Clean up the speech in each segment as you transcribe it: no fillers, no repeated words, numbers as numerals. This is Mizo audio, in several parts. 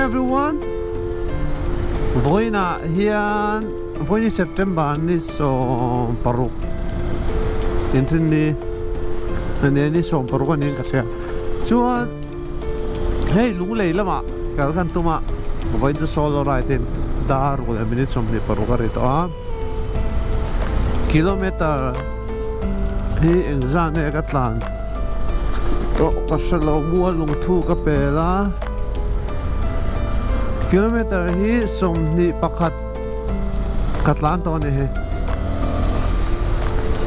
everyone. Vawiinah hian vawiin September ni 16 inthinni ania ni 16 aniin ka hria. Chuan hei Lunglei lamah kal kan tum a, vawiin chu solo ride in dar ruk leh minute 26 a ri tawh a. Kilometer hi engzah nge ka tlan tawh ka hre lo mual lungthu ka pel a kilometer hi 21 ka tlan tawh a ni hei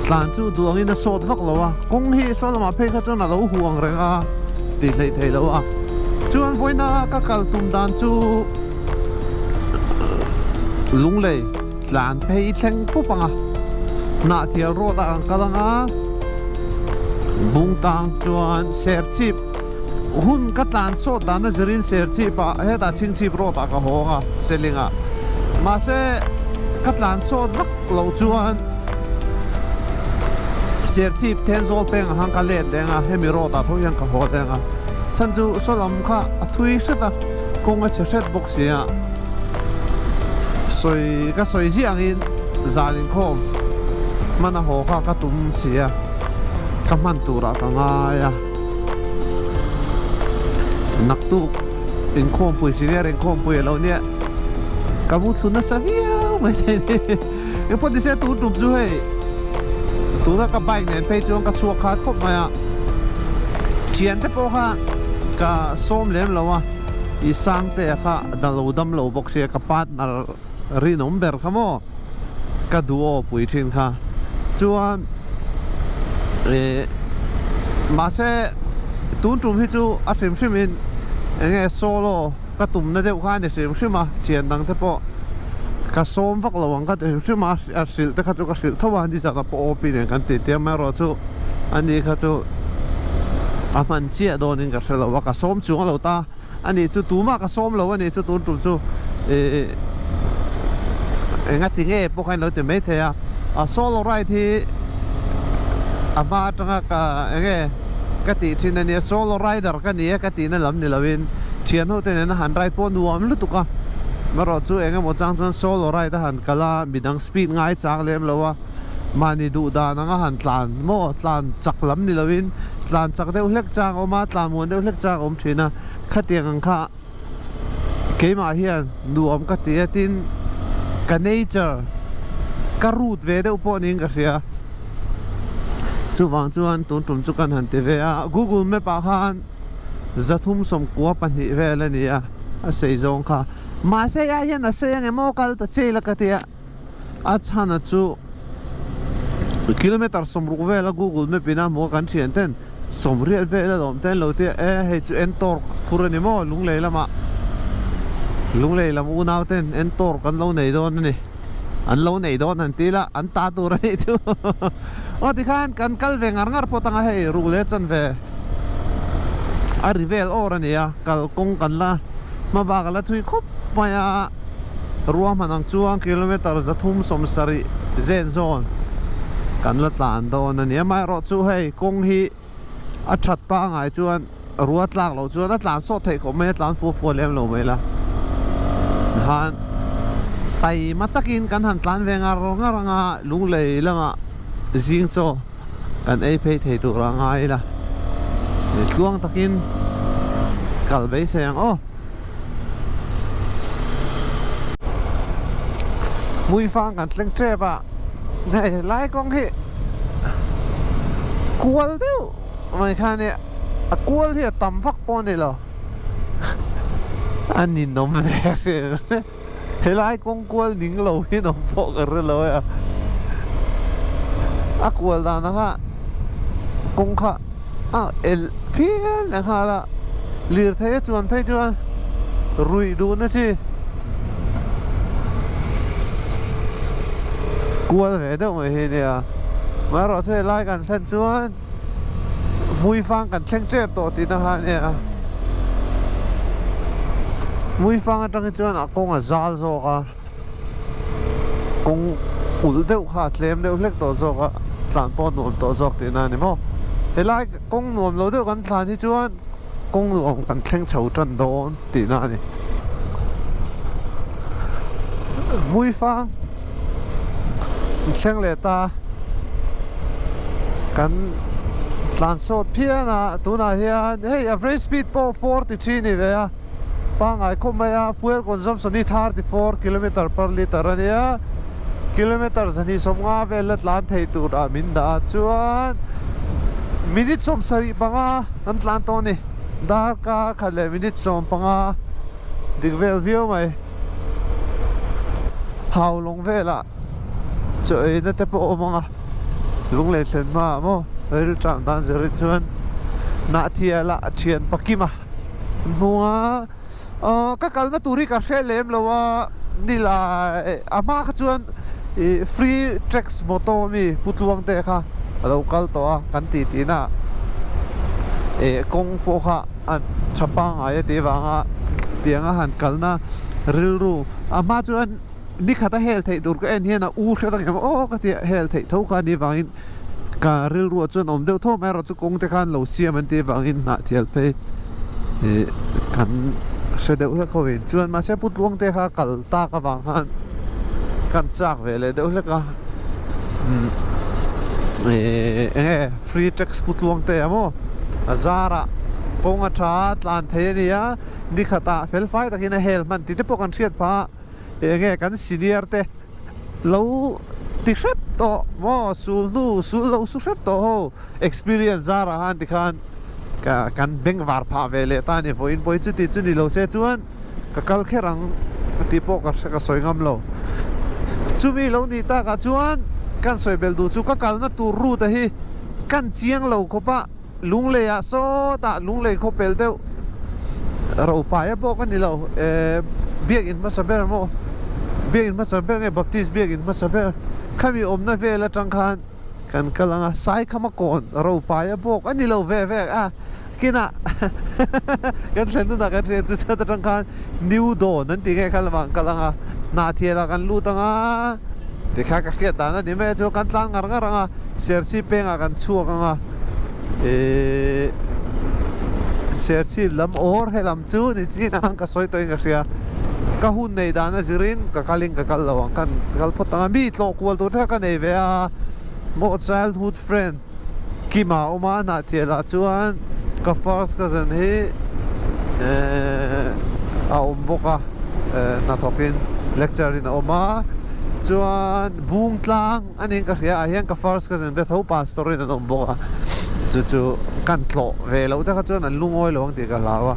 tlan chu duh angin a sawt vak lo a kawng hi saw lamah phei kha chuan a lo hu ang reng a tih hleih theih loh a chuan vawiina ka kal tum dan chu. Lunglei tlan phei thleng pup ang a, Hnahthial road ah kan kal ang a, Bungtang chuan Serchhip hun ka tlan sawt dan a zirin Serchhip ah hetah Chhingchhip road ah ka haw ang a Seling ah mahse ka tlan sawt vak loh chuan Serchhip Thenzawl peng ah khan ka let leng a hemi road ah tho hian ka haw leng a chhan chu saw lam kha a thui hret a. Kawng a chhe hret bawk si a, sawi ka sawi ziah angin zan inkhawm hman a haw kha ka tum si a, ka hman turah ka ngai a, naktuk inkhawmpui senior inkhawmpui a lo nia, ka mu thlu nasa viau mai thei a ni. Engpawh nise tun tum chu hei tuna ka bike nen phei chuan ka chhuak khat khawp mai a, thiante pawh kha ka sawm lem lo a, i Sangtea kha da lo dam lo bawk sia ka partner rinawm ber kha maw ka duh aw pui thin kha chuan ih mahse tun tum hi chu a hrim hrim in enge solo. Ka tumna deuh kha a ni hrim hrim a, thian dang te pawh ka sawm vak lo ang ka ti hrim hrim a, a hrilh te kha chu ka hrilh tho a, nizan ah pawh OP nen kan tih tir mai erawh chu ani kha chu a hman chiah dawnin ka hre lo a, ka sawm chung a lo ta a nih chu tumah ka sawm lo a nih chu tun tum chu ih engati nge pawh kha in lo ti mai thei a, a solo ride hi a hma atanga ka enge. Ka tih thin a nia, solo rider ka ni e ka tihna lam ni loin thian ho te nena han ride pawh nuam lutuk a, erawh chu eng emaw chang chuan solo ride a han kal a, midang speed ngai chang lem lo a, mahni duh dan anga han tlan maw tlan chak lam ni loin tlan chak deuh hlek chang a awm a, tlan muan deuh hlek chang a awm thin a, khatiang ang kha keimah hian nuam ka ti a, tin ka nature ka root ve deuh pawh niin ka hria. Chuvang chuan tun tum chu kan han ti ve a, Google Map ah khan 392 vel a ni a, a sei zawng kha. Mahse ai hian a sei ang em aw kal ta chei la ka ti a, a chhan a chu kilometer 60 vel a Google Map in a hmu a kan thian ten 80 vel a lawm te an lo ti a, e hei chu en tawrk phur a ni maw Lunglei lamah Lunglei lam unau ten en tawrk an lo nei dawn a ni. An lo nei dawn an ti la, an ta tur a nih chu. Aw tikhan kan kal ve ngar ngar phawt ang a hei ruk leh chan ve a ri vel awr a ni a, kal kawng kan la hma bak a la thui khawp mai a, ruahman ang chuan kilometer 370 zen zawn kan la tlan dawn a ni. Amaherawhchu hei kawng hi a that pangai chuan Rua tlak loh chuan a tlan sawt theih khawp mai a, tlan fua fua lem lo mai la. Khan taima takin kan han tlan ve ngar ngar anga Lunglei lamah zing chaw kan ei phei thei tur a ngai ila. Tluang takin kal beisei ang aw. Hmuifang kan thleng tep a, hei lai kawng hi kual deuh mai kha nia a kual hi a tam vak pawh a ni lo a ninawm ve hrim hrim helai kawng kual ning lo hi an awm pawh ka hre lo e a a kual dan ang a kawng kha a elh phian leh nghal a lirthei a chuan phei chuan ruih duhna chi kual ve deuh mai hi a nia amaherawhchu helai kan thlen chuan. Hmuifang kan thleng tep tawh tihna kha a nia. Hmuifang atang hi chuan a kawng a zal zawk a, kawng ulh deuh kha a tlem deuh hlek tawh zawk a, tlan pawh a nuam tawh zawk tihna a ni maw. Helai kawng nuam lo deuh kan thlan hi chuan kawng nuam kan thleng chho tan dawn tihna a ni. Hmuifang thleng leh ta kan tlan sawt phian a tunah hian hei average speed pawh 43 ni ve a pangngai khawp mai a fuel consumption hi 34 kilometer per litre a nia kilometer 250 vel la tlan thei tur ah min dah a chuan minute 75 kan tlan tawh a ni darkar khat leh minute 15 dik vel viau mai. Hau lawng velah chaw eina te pawh a awm ang a, lunglei thlen hmaah maw rilṭam dan zirin chuan Nahthiala a thian pakim a hnunga aw ka kalna tur hi ka hre lem lo a nilai a hma kha chuan ih free tracks motor ami Pu Tluangte kha a lo kal tawh a kan tih tihna eh kawng pawh kha. A tha pangngai a tih avanga tianga han kalna rilru a hma chuan nikhat a hel theih tur ka en hian a u hret ang em aw ka tia hel theih tho kha anih avangin ka rilru ah chuan awm deuh tho mai erawh chu kawng te khan lo siam an tih avangin hnah thial phei ih kan hre deuh hlek ho in chuan mahse pu tluang te kha kal tak avang khan kan chak ve leh deuh hlek a umm ih eng nge. Free tax pu tluang te a maw? A zarah kawng a tha tlan thei a nia, ni khatah fel fai takin a hel hman tih te pawh kan hriat phah a, eng nge kan senior te lo ti hrep tawh maw sul hnu sul lo su hrep tawh ho experience zarah khan tikhan kan bengvar phah ve leh ta a ni vawiin pawh hi chuti chu ni lo se chuan. Ka kal kher ang tih pawh ka hre ka sawi ngam lo. Chumi lo nih takah chuan kan sawi bel duh chu ka kalna tur route a hi kan chiang lo khawp a, Lunglei ah sawtah Lunglei khaw pel deuh Ropaia pawh ka ni lo eh Biakin hmasa ber maw Biakin hmasa ber nge Baptist Biakin hmasa ber khami awmna vel atang khan Kan kal ang a, Saikhama kawn Ropaia bawk a ni lo ve ve a, kinah kan thlen hunah kan hriat chu chhuat atang khan New Dawn an tih nge kha lamah kan kal ang a, Hnahthialah kan lut ang a, tikha ka hriat dan a ni mai a chuan kan tlan ngar ngar ang a, Serchhip pengah kan chhuak ang a, ihh Serchhip lam awr helam chu ni chin ang ka sawi tawhin ka hria, ka hun nei dan a zirin ka kalin ka kal lo ang kan kal phawt ang a, mi tlawh kual tur te kha ka nei ve a, maw childhood friend Kima a awm a, Hnahthialah chuan ka first cousin hi ehh a awm bawk a, ehh hnathawkin lecture in a awm a, chuan Bungtlang. A ning ka hria ah hian ka first cousin te tho pastor in an awm bawk a, chu chu kan tlawh ve loh te kha chuan an lungawi lo ang tih ka hlau a,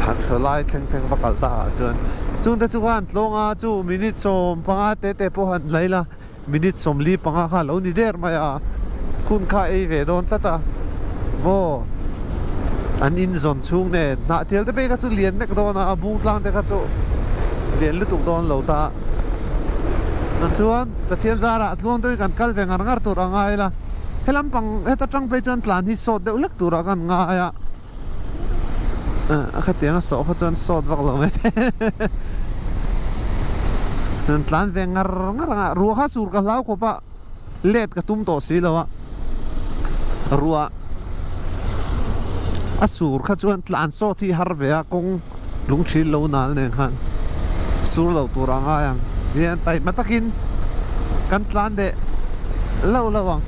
han hre lai thleng thleng va kalh tak ah chuan chung te chu kha an tlawng a, chu minute 15 te te pawh han la ila minute 45 kha a lo ni der mai a, hun kha ei ve dawn tlat a, maw an in zawn chhung nen hnah thial te phei kha chu lian nek dawn a, bung tlang te kha chu lian lutuk dawn lo ta. Chuan Pathian zarah tluang deuhin kan kal ve ngar ngar tur a ngai la, helam pang heta tang phei chuan tlan hi sawt deuh hlek turah kan ngai a, a khatiang a sawh kha chuan sawt vak lo mai te kan tlan ve ngar ngar ang a, ruah kha sur ka hlau khawp a. Let ka tum tawh si lo a, ruah a sur kha chuan tlan sawt hi har ve a, kawng lungthil lo nal nen khan sur lo tur a ngai ang hian taima takin kan tlan leh lo lo ang.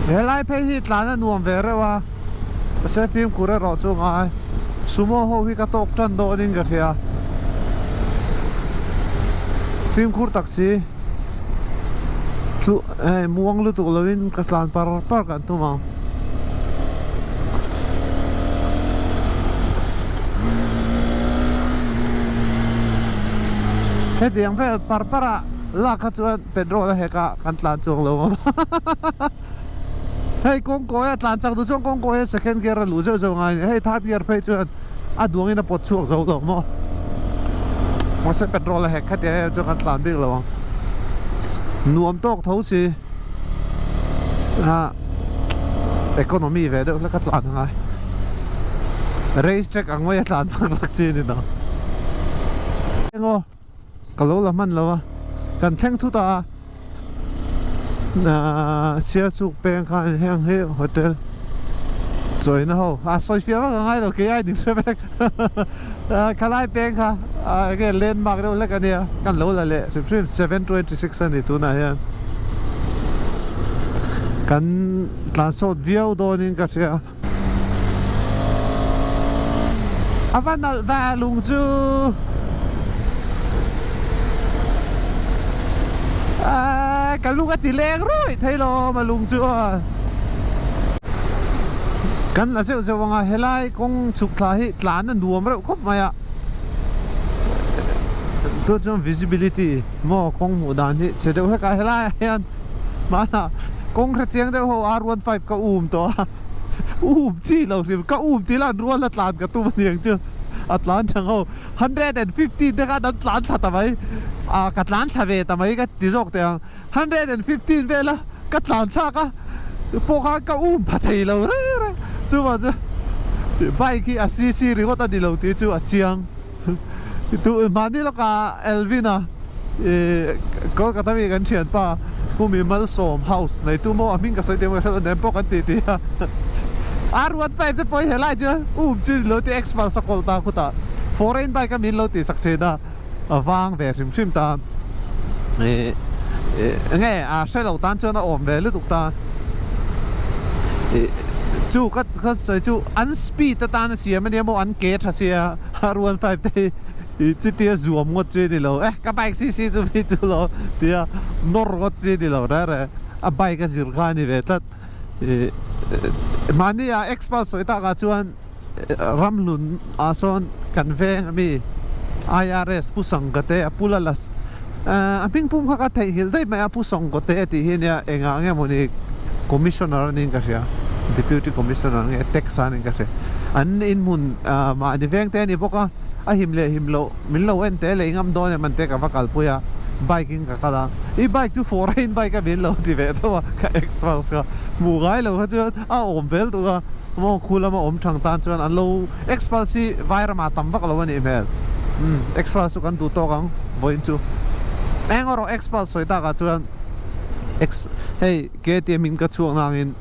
Helai phei hi tlan a nuam ve reuh a, mahse fimkhur erawh chu ngai. Sumo ho hi ka tawk tan dawnin ka hria. Fimkhur tak si chu hei muang lutuk lovin ka tlan par par kan tum ang. Hetiang vel par par ah lak kha chuan petrol a hek a kan tlan chuang lo ngawt hei kawng kawi a tlan chak duh chuan kawng kawi a second gear a luh zeuh zeuh ngai a ni hei third gear phei chuan a duang in a pawt chhuak zo lo maw mahse petrol a hek khatiang em chuan kan tlan bik lo ang nuam tawk tho si a economy ve deuh hlek a tlan a ngai race track ang mai a tlan vak vak chi a ni lo engaw. Ka lo la hman lo a, kan thleng thut a. Sialsuk peng khan heng hi hotel chawina ho a sawi fiah vak a ngai lo kei ai ning hre vek khalai peng kha enge landmark deuh hlek ania kan lo la leh hrim hrim 7:26 a ni tunah hian kan tlan sawt viau dawnin ka hria. A va nalh ve lung chu. Eee ka lung a ti leng rawih thei lo a lung chu. Kan la zeuh zeuh anga helai kawng chhuk thla hi tlan a nuam reuh khawp mai a. Tun chuan visibility maw kawng hmuh dan hi chhe deuh hlek a helai ah hian hmanah kawng hre chiang deuh ho R15 ka um tawh a. Um chi lo hrim ka um tih lan rual a tlan ka tum aniang chu a tlan thang ho 150 te khan an tlan thla ta mai ah ka tlan thla ve ta mai ka ti zawk teh ang 115 vel a ka tlan thlak a pawh khan ka um pha thei lo reng reng chuvang chu bike hi a cc ringawt a ni lo tih chu a chiang tu mahni lawkah Elvin a Ih Kolkata mi kan thianpa Khumi Malsawm house neitu maw a hming ka sawi tih maw ka hre lo nen pawh kan tih tih a R15 te pawh hi helai chu um chi ni lo tih Xpulse a kawl ta khutah foreign bike a min lo tih sak thin a a vang ve hrim hrim ta ih enge a hre lo tan chuan a awm ve lutuk ta ih chu ka sawi chu an speed atan a siam ania maw an ke tha sia R15 te hi. I chutia zuam ngawt chi ni lo e, ka bike si si chu mi chu lo tia nawr ngawt chi ni lo reng reng, a bike a zir kha a ni ve tlat. I mahni ah Xpulse sawi tak ah chuan Ramhlun ah sawn kan veng ami IRS Pu Sangkate a pu lala a hming pum kha ka theihnghilh daih mai a Pu Sangkate a tih hi ania engah nge mawni Commissioner a niin ka hria, Deputy Commissioner nge Tax a niin ka hria, an inhmun mahni veng te a ni bawk a. A him leh him loh min lo en teh leh i ngam dawn em an te ka va kalpui a, bike in ka kal a, i bike chu foreign bike a min lo ti ve tho a, ka Xpulse kha hmuh ngai lo kha chuan a awm vel tuk a, maw khu lama awm thang tan chuan an lo Xpulse hi Vairama tam vak lo a nih hmel, umm Xpulse chu kan duh tawk ang vawiin chu eng erawh Xpulse sawi takah chuan X hei KTM in ka chhuak nangin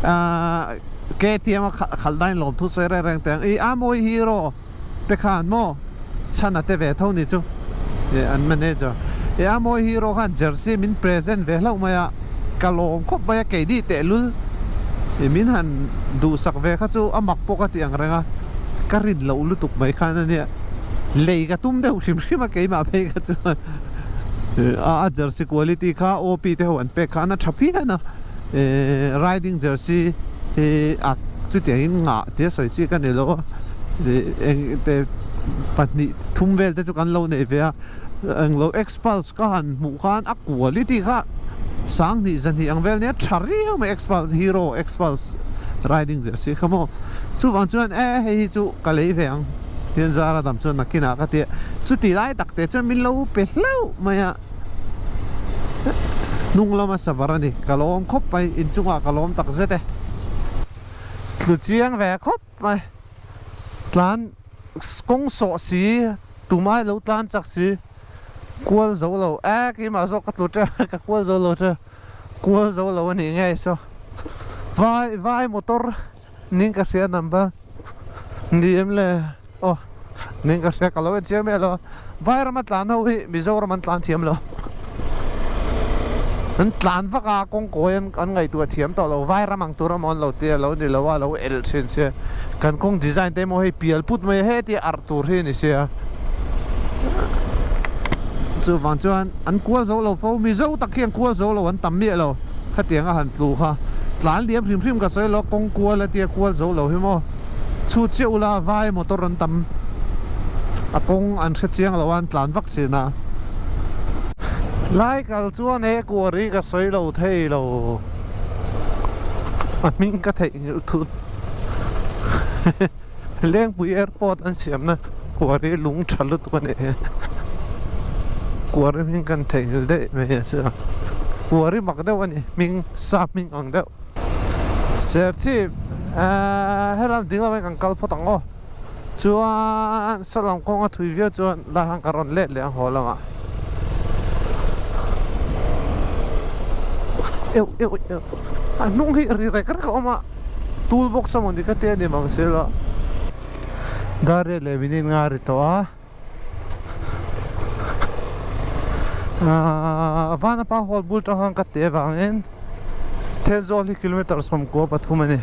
ahh KTM a khalh dain lawmthu sawi reng reng teh ang i a mawi hero. te khan maw chhan a te ve tho ni chu eh an manager eh a mawi hero khan jersey min present ve hlauh mai a ka lawm khawp mai a keini tehlul eh min han duhsak ve kha chu a mak pawh ka ti ang reng a ka rin loh lutuk mai khan a nia lei ka tum deuh hrim hrim a keimah phei kha chuan eh a jersey quality kha OP te ho an pek khan a tha phian a eh riding jersey hi a chutiangin ngah tia sawi chi ka ni lo a. Eng te pahnih thum vel te chu kan lo nei ve a, englo Xpulse ka han hmuh khan a quality kha sanghnih zahnih ang vel nia tha riau mai Xpulse Hero Xpulse riding jersey kha maw chuvang chuan e hei hi chu ka lei ve ang chuan zara dam chuan nakinah ka ti a chuti lai tak te chuan min lo pe hlauh mai a hnung lama sabar a ni ka lawm khawp mai inchungah ka lawm tak zet e tlu chiang ve khawp. Mai tlan kawng sawh si tumai lo tlan chak si kual zo lo e keimah zawk ka tlu teuh ka kual zo lo teuh kual zo lo a nih ngei saw vai vai motor ning ka hria number ni em le aw ning ka hria ka lo en chiang miah lo a vai rama tlan ho hi Mizoram an tlan thiam lo an tlan vak a kawng kawi an an ngaihtuah thiam tawh lo vai ram ang tur amaw an lo tia lo ni lo a lo elh thin sia kan kawng design te emaw hei pial put mai a hetia arh tur hi a ni sia chuvang chuan an kual zo lo fo Mizo tak hian kual zo lo an tam miah lo khatiang a han tlu kha tlan liam hrim hrim ka sawi lo kawng kual a tia kual zo lo hi maw. Chhut chiah ula vai motor an tam a kawng an hre chiang lo a an tlan vak thin a. Lai kal chuan he kuar hi ka sawi lo thei lo a hming ka theihnghilh thut Lengpui airport an siamna kuar hi lung tha lutuk a nih hi kuar hi hming kan theihnghilh daih mai a chuan kuar hi mak deuh a ni hming sap hming ang deuh. Serchhip eehh helam ding lamah kan kal phawt ang aw chuan salam kawng a thui viau chuan lai khan ka rawn let leh ang haw lamah. Euh euh euh a hnung hi ri rek rek a awm a tool box a mawni ka tia ni mang silo dar riat leh minute nga ri tawh a ahh vanapa hall bul tang khan ka teh avangin Thenzawl hi kilometer 13 a ni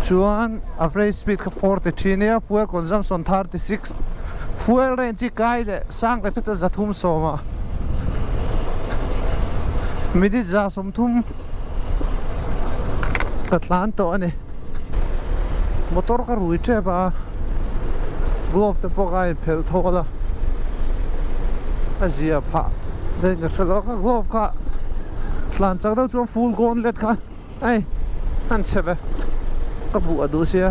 chuan average speed kha 43 ania fuel consumption 36 fuel range hi kai leh sang leh hret a 310 a minute 130 ka tlan tawh a ni motor ka rui tep a glove te pawh ka inphelh thawl a a zia phah daih ka hre lo ka glove kha tlan chak deuh chuan full gauntlet kha ei an chhe ve ka vuah duh sia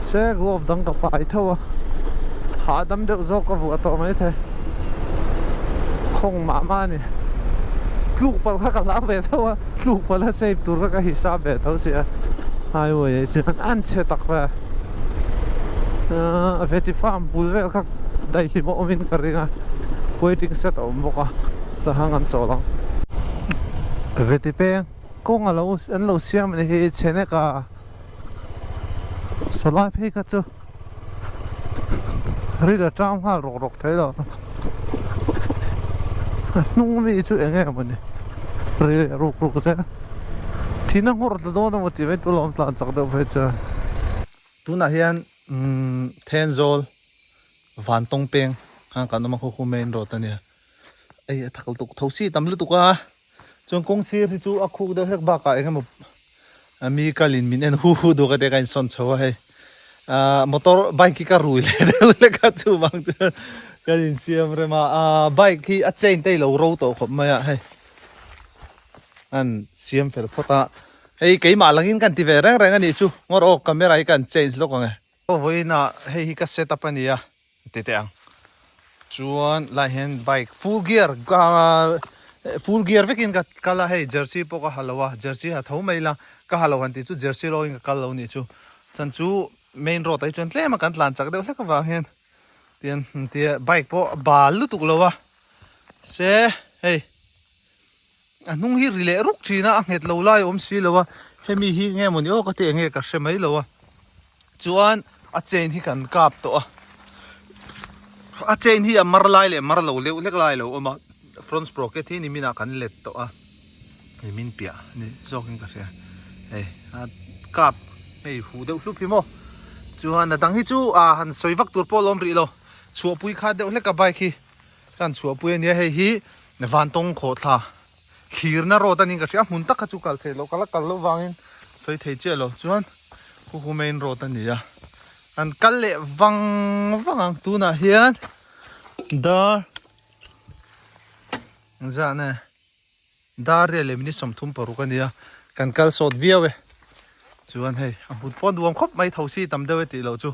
se glove dang ka pai tho a hahdam deuh zawk ka vuah tawh maithei khawng mah mah a ni tluk palh kha ka hlau ve tho a tluk palh a safe tur kha ka hisap ve tho sia highway ah chuan an chhe tak ve ahh veti farm bul vel kha daihlim a awmin ka ring a waiting shed a awm bawk a tah hian kan chawl ang veti peng kawng a lo an lo siam a ni hi chhenek a sawlai phei kha chu ril a tang nghal rawk rawk thei lo a hnung mi chu eng nge mawni ril a ruk ruk zel thina nghawr tla dawn emaw tih mai tur a awm tlan chak deuh phei chuan. Tunah hian umm Thenzawl Vantawng peng khan kan awm a khaw khu main road a nia hei a thak lutuk tho si tam lutuk a chuan kawng sir hi chu a khuk deuh hlek bakah eng emaw mi kalin min en hu hu duak a te ka insawn chho a hei ahh motor bike hi ka rui leh deuh hlek a chuvang chuan kan insiam rem a ahh bike hi a chain te hi lo ro tawh khawp mai a hei an siam fel phawt a hei keimah langin kan ti ve reng reng a nih chu ngawr aw camera hi kan change lawk ang e. Vawiinah hei hi ka set up a ni a ti teh ang chuan lai hian bike full gear full gear vekin ka kal a hei jersey pawh ka ha lo a jersey ha tho mai ila ka ha lo han tih chu jersey rawngin ka kal lo nih chu chhan chu main road ah hi chuan tlem a kan tlan chak deuh hlek avang hian tian tia bike pawh a bal lutuk lo a se hei a hnung hi ri leh ruk thin a a nghet lo lai a awm si lo a hemi hi nge mawni aw ka ti eng nge ka hre mai lo a. Chuan a chain hi kan kap tawh a, a chain hi a mar lai leh mar lo leuh hlek lai a lo awm a, front sprocket hi nimin ah kan let tawh a, nimin piah ni zawkin ka hria hei a kap hei huh deuh hlup hi maw chuan a dang hi chu ah han sawi vak tur pawh a lawm rih lo chhuahpui kha deuh hlek a bike hi ka han chhuahpui a nia hei hi vantawng khawhthla Thlirna road a niin ka hria a hmun tak kha chu kal theih loh ka la kal loh vangin sawi thei chiah lo chuan khu khu main road a ni a an kal leh vang vang ang tunah hian dar engzah nge dar riat leh minute 36 a ni a kan kal sawt viau e chuan hei a hmun pawh a nuam khawp mai tho si tam deuh e tih loh chu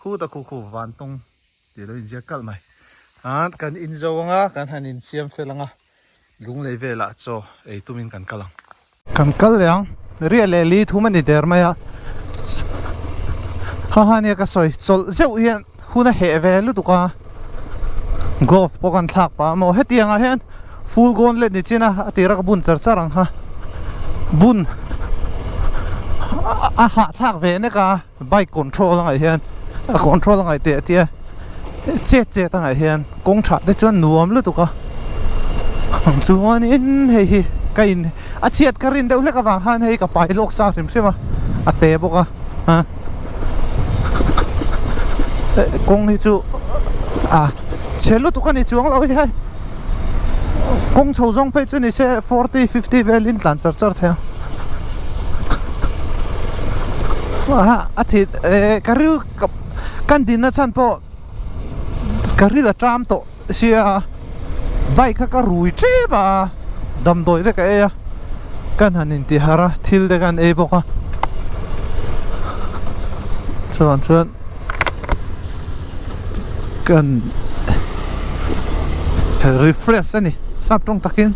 khuta khu khu vantawng tih lo inziak kalh mai ah kan inzo anga kan han insiam fel anga. Lunglei velah chaw ei tumin kan kal ang. Kan kal leh ang. Riah leh li thum a ni der mai a. Ha ha nia ka sawi chawlh zeuh hian hun a heh ve lutuk a. Glove pawh kan thlak pah a maw. Hetiang ah hian full gauntlet ni chin a, a tira ka bun char char ang kha. Bun a hahthlak ve nek a. Bike control a ngaih hian a control a ngaih teh tia chet chet a ngaih hian kawng tha te chuan nuam lutuk a ang chuanin hei hi ka in a chhiat ka rin deuh hlek avang khan hei ka pai lawk sa hrim hrim a a te bawk a a kawng hi chu a chhe lutuk a ni chuang lo hi hei kawng chho zawng phei chu ni se 40 50 velin tlan char char thei ang. A thih eh ka ril kan dinna chhan pawh ka ril a ṭam tawh sia bike kha ka rui ṭep a damdawi te ka ei a kan han intihar a thil te kan ei bawk a chuan chuan kan refresh a ni sap tawng takin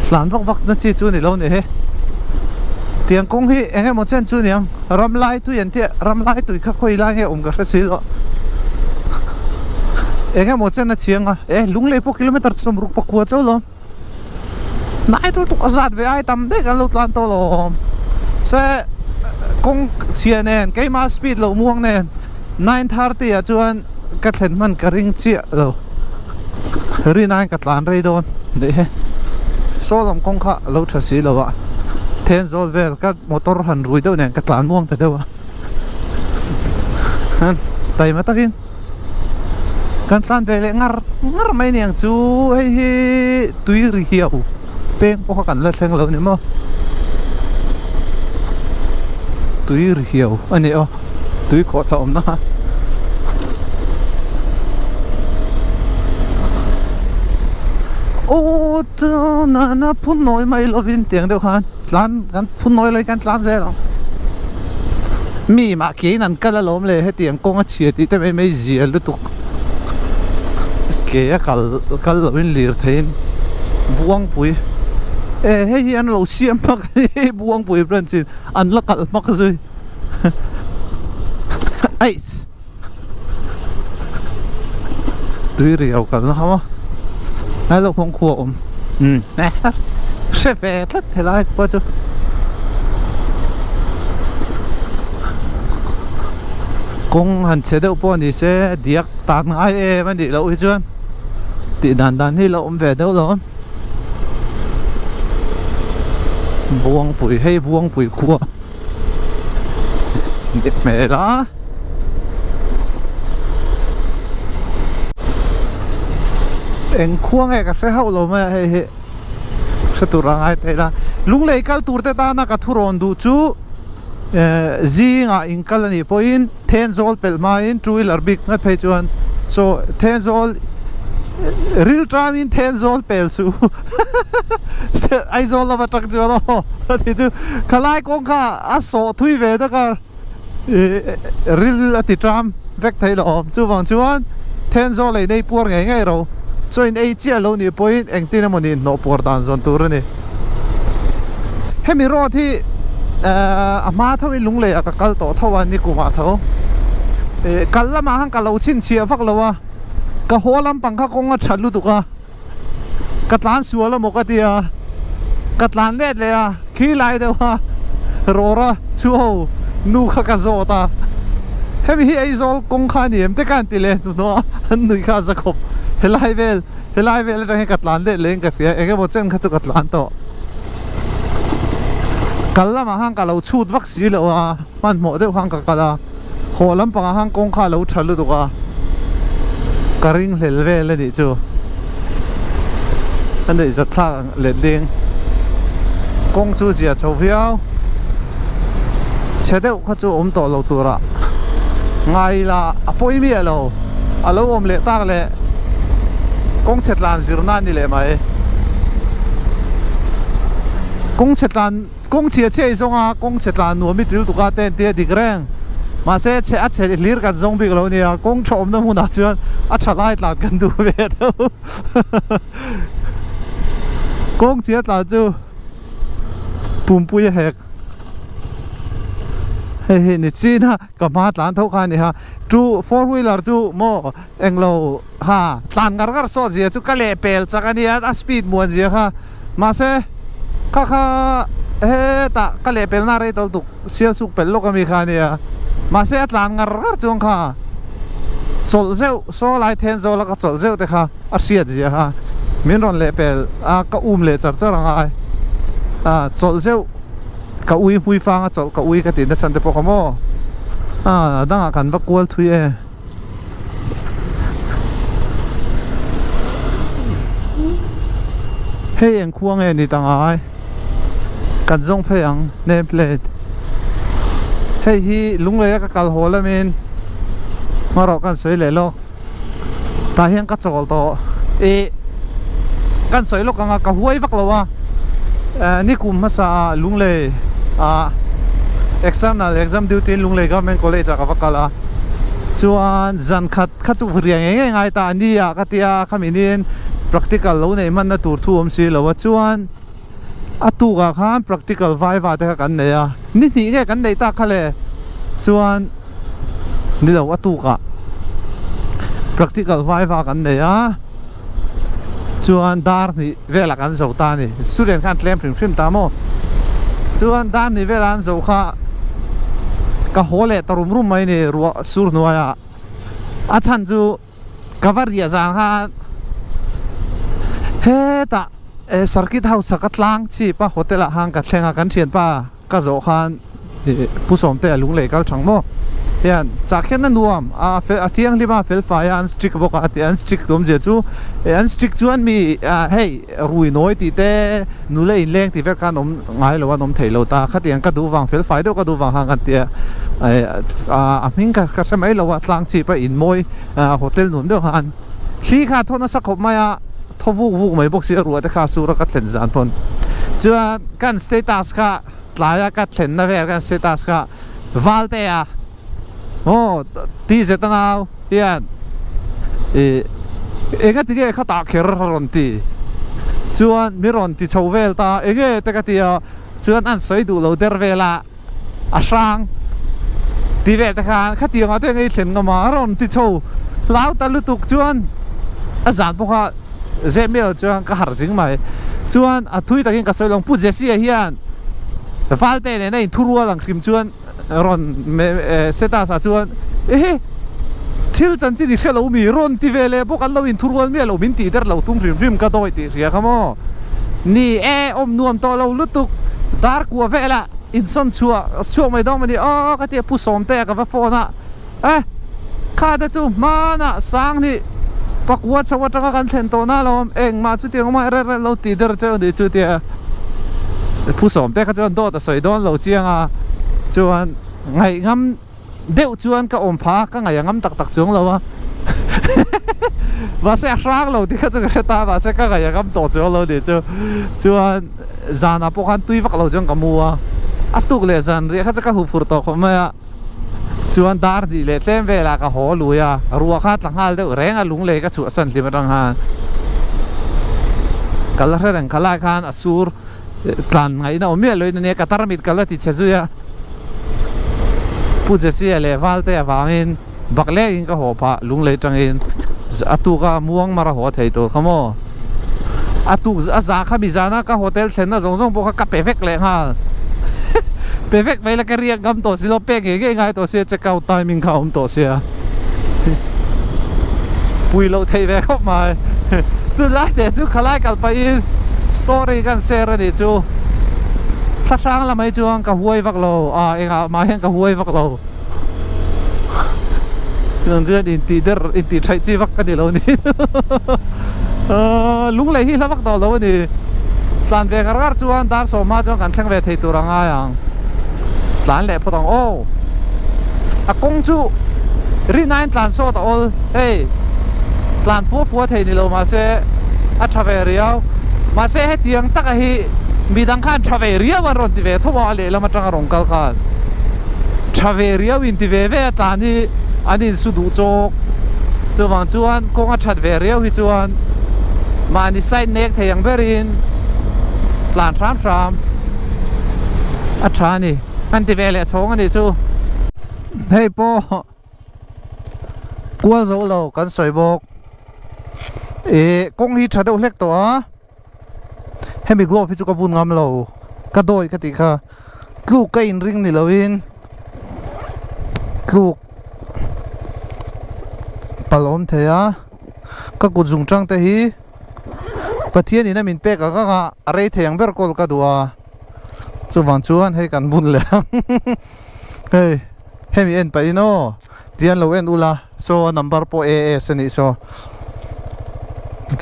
tlan vak vak na chi chu ni lo ni he tiang kawng hi eng emaw chen chu niang ram lai tui an tih ram lai tui kha khawi lai nge awm ka hre si lo. Eng emaw chen a chiang a, e Lunglei pawh kilometer 60 pakua chauh lawm. Hnai lutuk a zat ve ai tam daih kan lo tlan tawh lawm. Se kawng chhia nen keimah speed loh muang nen 9:30 ah chuan ka thlen hman ka ring chiah lo. Rinain ka tlan rei dawn nih hi. Saw lam kawng kha lo tha si lo a, Thenzawl vel ka motor han rui deuh nen ka tlan muang ta deuh a. Taima takin kan tlan ve leh ngar ngar mai aniang chu hei hi tui ri hiau peng pawh kha kan la thleng lo ni maw tui ri hiau a ni aw tui khawh thla awmna kha aw na phun nawi mai lovin tiang deuh khan. Tlan kan phun nawi lai kan tlan zel ang. Mi mah kein an kal alawm le hetiang kawng a chhia tih te mai mai zia lutuk. Ke a kal kal loin lir theiin Buangpui e hei hi an lo siam hmak a ni Buangpui branch in an la kalh hmak zui Eiss. Tui riau kalna ho a hello kawng khu a awm umm hre ve tlat helai khua chu kawng han chhe deuh pawh ni se diak tan ngai em a nih loh hi chuan tih dan dan hi a lo awm ve deuh lo Buangpui hei Buangpui khua. Dik hmel a. Eng khua nge ka hre hauh lo mai a hei hi hre tur a ngai thei la. Lunglei kal tur te tana ka thu rawn duh chu eh zingah in kal a nih pawhin Thenzawl pelh hmain two wheeler bik ngat phei chuan chaw Thenzawl ril tamin Thenzawl pel suh Aizawl lama tang chuan aw a ti chu khalai kawng kha a sawh thui ve tak a ril a ti tam vek thei lo awm chuvang chuan Thenzawl ei nei puar ngei ngei ro chaw in ei chiah lo nih pawhin engtin emaw ni hnawh puar dan zawn tur a ni. Hemi road hi a hma tho in Lunglei ah ka kal tawh tho a nikum ah tho ih kal lamah khan ka lo chhinchhiah vak lo a ka haw lampang kha kawng a that lutuk a ka tlan sual amaw ka tia ka tlan let leh a khi lai deuh a rawra chu ho nu kha ka zawt a hemi hi Aizawl kawng kha a ni em te khan ti leh hnuhnawh a an nuih kha a za khawp helai vel. Helai vel atang hian ka tlan leh leh in ka hria, eng emaw chen kha chu ka tlan tawh. Kal lamah khan ka lo chhut vak si loh a, hmanhmawh deuh khan ka kal a, haw lampangah khan kawng kha a lo tha lutuk a, ka ring hlel vel a nih chu. A nuihzat thlak ang letling kawng chu zia chho viau, chhe deuh kha chu awm tawh lo turah ngai ila a pawi miah lo. A lo awm leh tak leh kawng chhe tlan zirna a ni leh mai. Kawng chhe tlan kawng chhia chhiah i zawng a kawng chhe tlan nuam i til tuk a te an ti a dik reng. Mahse chhe a chhe hlir kan zawng bik lo nia kawng tha awmna hmunah chuan a tha lai tlan kan duh ve deuh. Kawng chhia tlan chu pumpui a hek. Hei hi ni chin a. Ka hma tlan tho kha a ni ha, two four wheeler chu maw englo ha tlan ngar ngar sawt zia chu ka leh pel chak a nia a speed muan zia kha mahse kha kha hetah ka leh pel na rei tawlh tuk sial suk pel lawk ami kha a nia mahse a tlan ngar ngar chuang kha chawlh zeuh saw lai then zawl a ka chawlh zeuh te kha a hriat zia kha min rawn leh pel a ka um leh char char ang a chawlh zeuh. Ka ui hmui fang a chawlh ka ui ka tih na chhan te pawh kha maw a dangah kan va kual thui e. Hei eng khua nge ni ta ngai kan zawng phei ang name plate hei hi Lunglei a ka kal haw lamin hmarawh kan sawi leh lawk. Tah hian ka chawl tawh ih kan sawi lawk ang a ka huai vak lo a nikum hmasa ah Lunglei ah external exam duty in Lunglei government college ah ka va kal a chuan zan khat kha chu riah ngei ngei ngai ta a ni ah ka tia khami niin practical lo neih hmanna tur thu awm si lo a chuan a tuk ah khan practical viva te kha kan nei a ni hnih nge kan neih tak kha le chuan. Ni lo a tuk ah. Practical viva kan nei a, chuan dar hnih velah kan zo ta a ni. Student khan tlem hrim hrim ta maw? Chuan dar hnih velah an zo kha ka haw leh ta rum rum mai a ni ruah sur hnuaiah. A chhan chu ka va riah zan khan hetah circuit house ah ka tlang chip a hotel ah khan ka thleng a kan thianpa. Ka zawh khan Pu Sawmtea lunglei kal thang maw hian chah khian a nuam a a thianghlim a fel fai a an strict bawk a a ti a an strict awmzia chu an strict chuan mi hei rui nawi tih te nula inleng tih vel khan awm ngai lo a an awm thei lo ta khatiang ka duh vang fel fai deuh ka duh vang khan kan ti a a hming ka hre mai lo a tlang chip a inmawi hotel nuam deuh khan thli kha a thaw nasa khawp mai a. Thaw vuk vuk mai bawk si a ruah te kha sur a ka thlen zan pawn chuan kan status kha tlai a ka thlen na vel kan status kha Valte a aw ti zet a nau hian ih enga ti nge kha tah kher a rawn ti chuan mi rawn ti chho vel ta enge te ka ti a chuan an sawi duh lo der vel a. A hrang ti vel te khan khatiang ah te ngei thlen ngam a, a rawn ti chho hlau ta lutuk chuan a zan pawh kha Zemiel chuan ka harh zing mai chuan a thui takin ka sawi lo ang Pu Jesse-a hian Valte nena inthurual ang hrim chuan rawn status ah chuan ehe thil chanchin i hre lo mi rawn ti ve leh bawk an lo inthurual miah lo min tih der lo tum hrim hrim ka dawi tih hria kha maw ni e awm nuam tawh lo lutuk dar kua velah Insawn chhuah chhuak mai dawn mawni aw ka ti a Pu Sawmtea ka va phone a eh kha te chu hmanah sang nih pakua chho atanga kan thlen tawh na alawm engmah chutiang awm a rel rel lo tih der cheu anih chu tia Pu Sawmtea kha chuan dawt a sawi dawn lo chiang a chuan ngaihngam deuh chuan ka awm phah a, ka ngaih a ngam tak tak chuang lo a mahse a hrang lo tih kha chu ka hre ta mahse ka ngaih a ngam tawh chuang lo nih chu chuan zanah pawh khan tui vak lo chuan ka mu a a tuk leh zan riah kha chu ka huh phur tawh khawp mai a chuan dar hnih leh tlem velah ka haw lui a ruah kha a tla nghal deuh reng a lunglei ka chhuahsan hlim atang khan ka la hre reng kha lai khan a sur Tlan ngaihna awm miah loin ania ka tarmit ka la ti chhe zui a, Pu Jesse-a leh Valte avangin bak lengin ka haw phah lunglei tangin a tuka muang mar a haw thei tur kha maw? A tuk a za kha mi zana ka hotel thlenna zawng zawng pawh kha ka pe vek leh nghal pe vek mai la ka riak ngam tawh si lo pek ngei ngei ngai tawh sia check out timing kha a awm tawh sia pui loh theih ve khawp mai chulai te chu khalai kal pahin story kan share a nih chu thla hrang lamah hi chuan ka huai vak lo a engah mah hian ka huai vak lo chuan chuan intih der intih thaih chi vak ka ni lo ni lunglei hi hla vak tawh lo a ni tlan ve ngar ngar chuan dar sawm hma chuan kan thleng ve thei tur a ngai ang tlan leh phawt ang aw. A kawng chu rinaiin tlan sawt a awl hei tlan fua fua thei ni lo mahse a tha ve riau mahse hetiang taka hi midang khan tha ve riau an rawn ti ve tho a a lehlam atanga rawn kal khan tha ve riau in ti ve ve a tlan hi an insu duh chawk chuvang chuan kawng a that ve riau hi chuan mahni side nek thei ang berin tlan hram hram a tha a ni. An ti ve leh chhawng a nih chu. Hei pawh kual zo lo kan sawi bawk. Ih kawng hi tha deuh hlek tawh a. Hemi glove hi chu ka bun ngam lo. Ka dawi ka tih kha. Tluk ka in ring ni lo in tluk palh awm thei a. Ka kut zung tang te hi Pathian in a min pek ang ang a a rei thei ang ber kawl ka duh a. Chuvang chuan hei kan bun leh ang hei hemi en pahin aw ti an lo en ula saw a number pawh AS a nih saw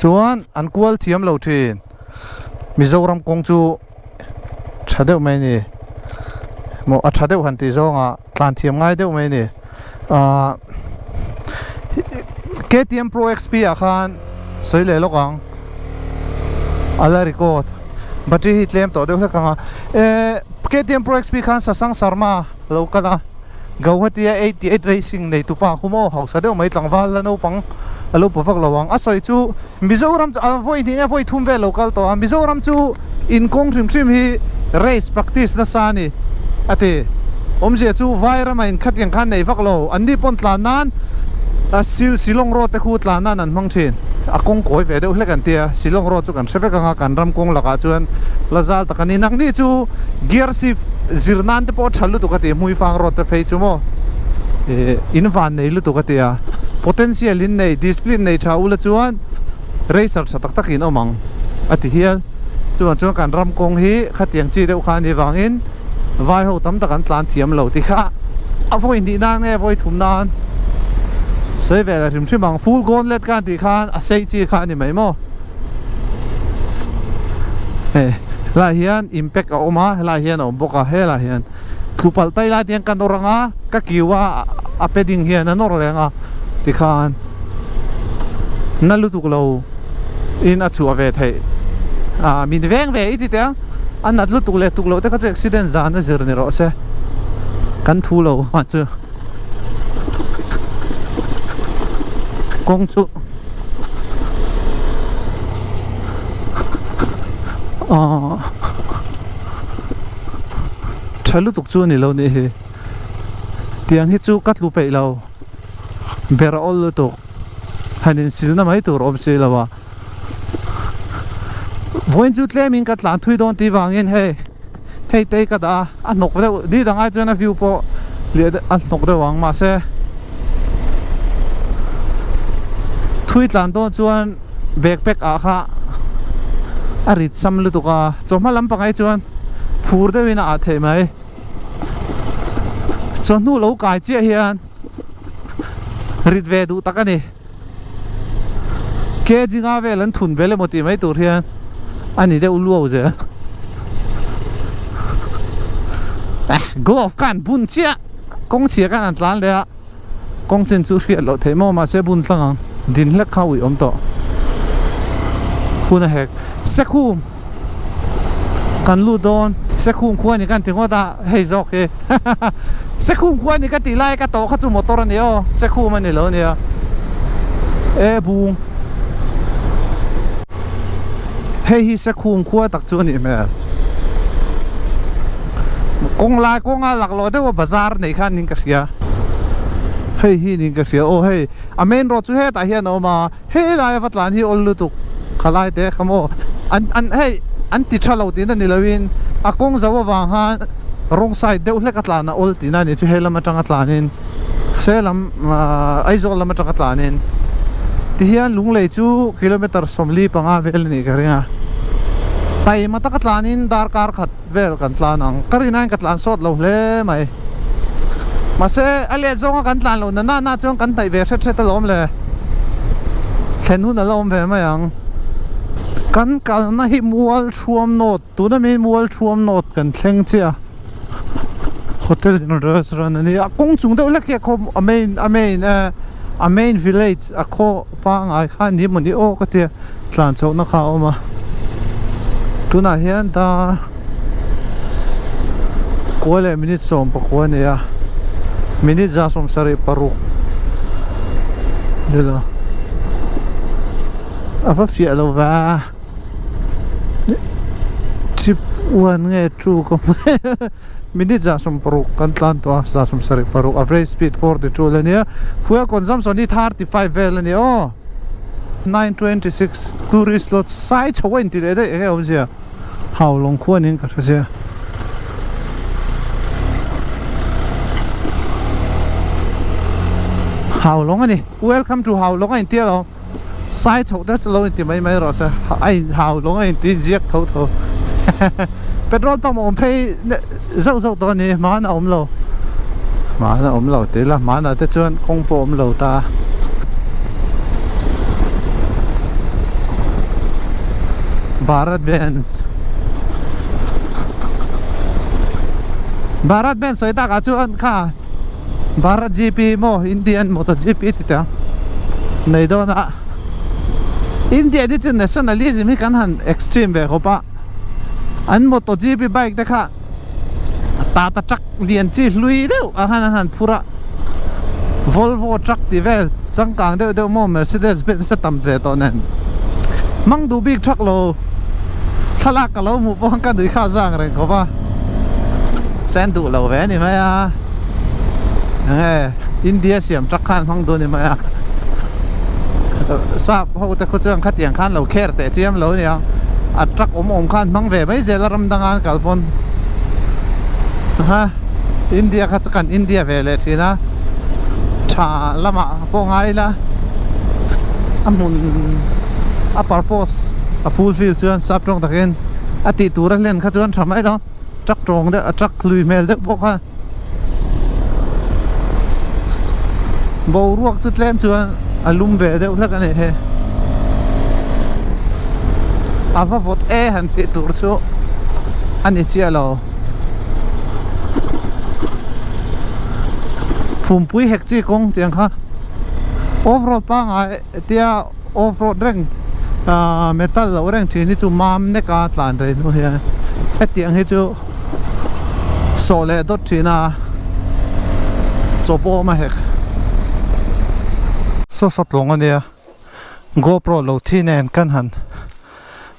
chuan an kual thiam lo thin Mizoram kawng chu tha deuh mai a ni maw a tha deuh han tih zawngah tlan thiam ngai deuh mai a ni ahh KTM Pro XP ah khan sawi leh lawk ang. A la record battery hi tlem tawh deuh hlek ang a eh KTM Pro XP khan Sasang Sharma lo kal a Gauhati a 88 racing nei tupa khu maw hausa deuh mai tlangval la naupang a lo pa vak lo ang a sawi chu Mizoram chu a vawi hnih nge vawi thum vel lo kal tawh a Mizoram chu inkawng hrim hrim hi race practice nasa a ni a ti awmzia chu vai rama inkhat ang khan nei vak lo an ni pawn tlan nan. A sil Shillong road te khu tlan nan an hmang thin. A kawng kawi ve deuh hlek an tia. Shillong road chu kan hre vek ang a, kan ram kawng lakah chuan la zal tak a ni. Nangni chu gear shift zir nan te pawh a tha lutuk a ti, Hmuifang road te phei chu maw ih in van nei lutuk a ti a. Potential in nei, discipline nei tha ula chuan racer tha tak tak in awm ang a ti hial. Chuvang chuan kan ram kawng hi khatiang chi deuh kha a nih vangin vai ho tam tak an tlan thiam lo tih kha a vawi hnih nan nge vawi thum nan sawi ve la hrim hrim ang full gauntlet khan tih khan a sei chi kha a ni mai maw hei helai hian impact a awm a helai hian a awm bawk a helai hian thlu palh tai lai te hian ka nawr ang a ka kiu a a padding hian a nawr leng a tikhan na lutuk lo. in a chhuah ve theih ah min veng ve i ti teh ang a nat lutuk leh tuk loh te kha chu accident dan a zir ni rawh se kan thu lo ah chu kawng chu ah tha lutuk chu a ni lo nih hi tiang hi chu ka tlu peih lo ber a awl lutuk. Han insilna mai tur awm si lo a, vawiin chu tlemin ka tlan thui dawn tih vangin hei hei te hi ka dah a, a hnawk deuh ni dang ai chuan a view pawh liah deuh a hnawk deuh ang mahse thui tlan dawn chuan backpack ah kha a rit sam lutuk a, chawhma lampang ai chuan phur deuhin a ah theih mai. Chawhnu lo kai chiah hian rit ve duh tak a ni. Kg nga vel an thun bel emaw tih mai tur hian a ni deuh luau zel. Eh, glove khan bun chiah kawng chhia khan an tlan leh a, kawng chin chu hriat loh theih maw mahse bun tlang ang din hlek kha ui awm tawh. Hun a hek. Sekhum kan lut dawn Sekhum khua ni kan ti ngawt a hei zawk hi Sekhum khua ni ka tih lai ka tawh kha chu motor a ni aw Sekhum a ni lo nia e bung hei hi Sekhum khua tak chu a nih hmel kawng lai kawnga laklawh deuh a bazar nei khan in ka hria hei hi niin ka hria aw hei a main road chu hetah hian a awm a. He laia va tlan hi awl lutuk khalai te kha maw an an hei an ti tha lo tihna ni loin a kawng zo avang khan rawng side deuh hlek a tlan a awl tihna a ni chu he lam atanga tlanin he lam ahh Aizawl lam atanga tlanin tihian Lunglei chu kilometer 45 vel a nih ka ring a taima taka tlanin darkar khat vel kan tlan ang ka rin aiin ka tlan sawt lo hle mai mahse a let zawnga kan tlan loh na na na chuan kan hnaih ve hret hret alawm le thlen hun a la awm ve mai ang kan kalna hi mual thuam nawt tuna mi mual thuam nawt kan thleng chiah a hotel and restaurant a ni a kawng chung deuh hlek hi a khaw a main a main eh a main village a khaw pangai kha a ni mawni aw ka tia. Tlan chhohna kha a awm a, tunah hian dar kua leh minute 19 a ni a, minute 76 ni lo a va fiah lo va trip one nge two ka hmu minute 60 kan tlan tawh a 76 average speed 42 la nia fuel consumption hi 35 vel a ni aw. 9:26 tourist lot sai chho a inti leh daih enge awmzia hau lawng khuanin ka hre sia. Hau lawng a ni welcome to hau lawng a inti alawm sai chho te chu lo inti mai mai rawh se a in hau lawng a inti inziak tho tho petrol pump a awm phei zauh zauh tawh a ni hmanah a awm lo hmanah a awm lo tih ila hmanah te chuan kawng pawh a awm lo ta Bharat Benz Bharat Benz sawi takah chuan kha Bharat GP maw Indian Motor GP ti teh ang nei dawn a India hi chu nationalism hi kan han extreme ve khawp a. An moto GP bike te kha Tata truck lian chi hlui deuh ang khan an han phur a, Volvo truck tih vel changkang deuh deuh maw Mercedes Benz te tam ve tawh nen hmang duh bik thak lo thlalak ka lo hmuh pawh ka nui kha zang reng khawp a, sen duh lo ve a ni mai a, enge India siam truck khan hmang duh a ni mai a. Sap ho te khu chuan khatiang khan lo kher teh chiam lo aniang a truck awm awm khan hmang ve mai zel a ram danga an kal pawn ha India kha chu kan India ve leh thin a tha lamah pawh ngai ila a hmun a purpose a fulfill chuan sap tawng takin a tih tur a hlen kha chuan tha mai lo truck tawng deuh a truck hlui hmel deuh pawh kha. Boruak chu tlem chuan a lum ve deuh hlek a ni he. A va vawt e han tih tur chu a ni chiah lo. Phumpui hek chi kawng tiang kha off road pangngai tia off road reng ahh metal loh reng thin hi chu mam nek a tlan rei hnu hian hetiang hi chu. Sawh leh dawt thin a, chaw pawh a hek. Saw sawt lawng a nia, GoPro lo thi nen kan han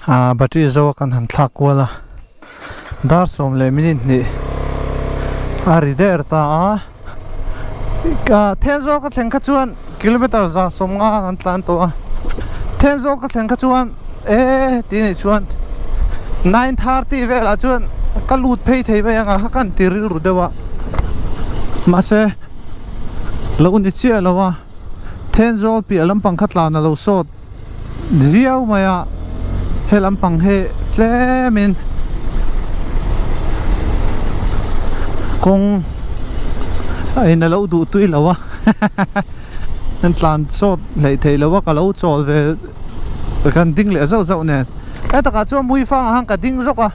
ah battery zo a kan han thlak kual a, dar 12 a ri der ta a, Thenzawl ka thleng kha chuan kilometer 150 kan tlan tawh a, Thenzawl ka thleng kha chuan e tih anih chuan 9:30 velah chuan ka lut phei thei mai ang a kha kan ti rilru deuh a, mahse lo ni chiah lo a, Thenzawl piah lampang kha tlan a lo sawt viau mai a, he lampang hi tlemin kawng a in a lo duh tui lo a an tlan sawt hleih theih lo a ka lo chawl ve kan ding leh zauh zauh nen hetakah chuan mui fangah khan ka ding zawk a.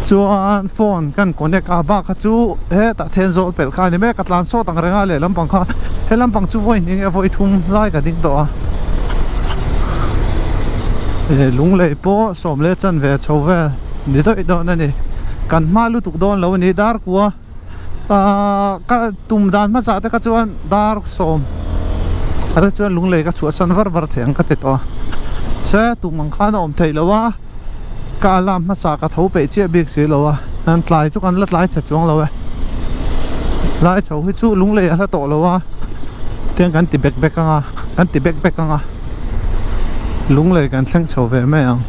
Chuan phone kan connect a bak kha chu hetah Thenzawl pelh kha a ni mek a tlan sawt ang reng a lehlam pang kha helam pang chu vawi hnih nge vawi thum lai ka ding tawh a eh lunglei pawh sawm leh chan ve chho vel ni dawih dawn a ni kan hma lutuk dawn lo a ni dar kua ahh ka tum dan hmasa te kha chuan dar sawm ah te chuan lunglei ka chhuahsan var var thei ang ka ti tawh a se tum ang khan a awm theih loh a. Ka alarm hmasa ka tho peih chiah bik si lo a, an tlai chu kan la tlai chhe chuang lo e. Lai chho hi chu lunglei a hla tawh lo a, tiang kan ti bek bek ang a, kan ti bek bek ang a, lunglei kan thleng chho ve mai ang.